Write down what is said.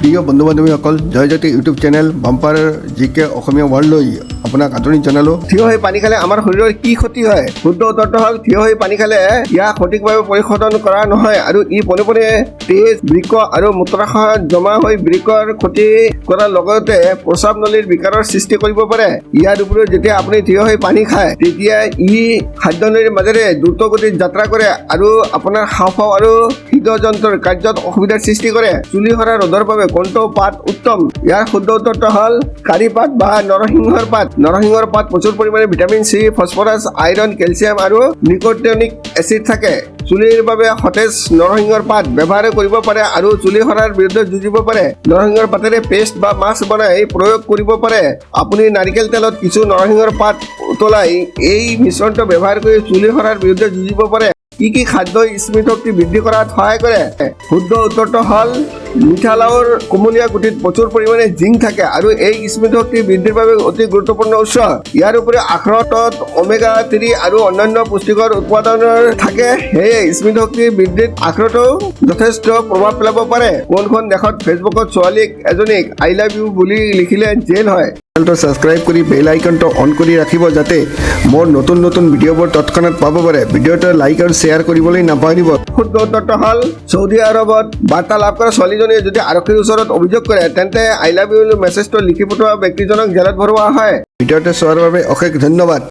প্ৰিয় বন্ধু বান্ধৱীসকল, Joyjyoti YouTube channel bumper G K Asomiya ৱৰ্ল্ডলৈ আপোনাক আদৰণি জনালোঁ। থিয় হৈ পানী খালে আমাৰ শৰীৰৰ কি ক্ষতি হয়? শুদ্ধ উত্তৰটো হ'ল, থিয় হৈ পানী খালে ইয়াক সঠিকভাৱে পৰিশোধন কৰা নহয় আৰু ই পোনে পোনে তেজ বৃক্ক আৰু মূত্ৰাশয়ত জমা হৈ বৃক্কৰ ক্ষতি কৰাৰ লগতে প্ৰস্ৰাৱ নলীৰ বিকাৰৰ সৃষ্টি কৰিব পাৰে। ইয়াৰ উপৰিও যেতিয়া আপুনি থিয় হৈ পানী খায়, তেতিয়া ই খাদ্যনলীৰ মাজেৰে দ্ৰুত গতিত যাত্ৰা কৰে আৰু আপোনাৰ হাওঁফাওঁ আৰু হৃদযন্ত্ৰৰ কাৰ্যত অসুবিধাৰ সৃষ্টি কৰে। চুলি সৰা ৰোধৰ বাবে কোনটো পাত উত্তম? ইয়াৰ শুদ্ধ উত্তৰটো হ'ল কাৰি পাত বা নৰসিংহৰ পাত। নৰসিংহৰ পাত প্ৰচুৰ পৰিমাণে vitamin C, phosphorus, iron, calcium আৰু নিকোটিনিক এচিড থাকে। চুলিৰ বাবে সতেজ নৰসিংহৰ পাত ব্যৱহাৰ কৰিব পাৰে আৰু চুলি সৰাৰ বিৰুদ্ধে যুঁজিব পাৰে। নৰসিংহৰ পাতেৰে পেষ্ট বা মাস্ক বনাই প্ৰয়োগ কৰিব পাৰে। আপুনি নাৰিকল তেলত কিছু নৰসিংহৰ পাত উতলাই এই মিশ্ৰণটো ব্যৱহাৰ কৰি চুলি সৰাৰ বিৰুদ্ধে যুঁজিব পাৰে। কি কি খাদ্যই স্মৃতিশক্তি বৃদ্ধি কৰাত সহায় কৰে? শুদ্ধ উত্তৰটো হ'ল, মিঠালাওৰ কুমলীয়া গুটিত প্ৰচুৰ পৰিমাণে জিংক থাকে আৰু এই স্মৃতিশক্তি বৃদ্ধিৰ বাবে অতি গুৰুত্বপূৰ্ণ উৎস। ইয়াৰ উপৰি আখৰোটত ওমেগা 3 আৰু অন্যান্য পুষ্টিকৰ উপাদানৰ থাকে। সেয়ে স্মৃতিশক্তি বৃদ্ধিত আখৰোটেও যথেষ্ট প্ৰভাৱ পেলাব পাৰে। কোনখন দেশত ফেচবুকত ছোৱালীক এজনীক "আই লাভ ইউ" বুলি লিখিলে জেল হয়? চেনেলটো ছাবস্ক্ৰাইব কৰি বেল আইকনটো অন কৰি ৰাখিব, যাতে মোৰ নতুন নতুন ভিডিঅ'বোৰ তৎক্ষণাত পাব পাৰে। ভিডিঅ'টো লাইক আৰু শ্বেয়াৰ কৰিবলৈ নাপাহৰিব। শুদ্ধ উত্তৰটো হ'ল, চৌদি আৰবত বাৰ্তা লাভ কৰা ছোৱালীজনীয়ে যদি আৰক্ষীৰ ওচৰত অভিযোগ কৰে, তেন্তে "আই লাভ ইউ" মেছেজটো লিখি পঠোৱা ব্যক্তিজনক জেলত ভৰোৱা হয়। ভিডিঅ'টো চোৱাৰ বাবে অশেষ ধন্যবাদ।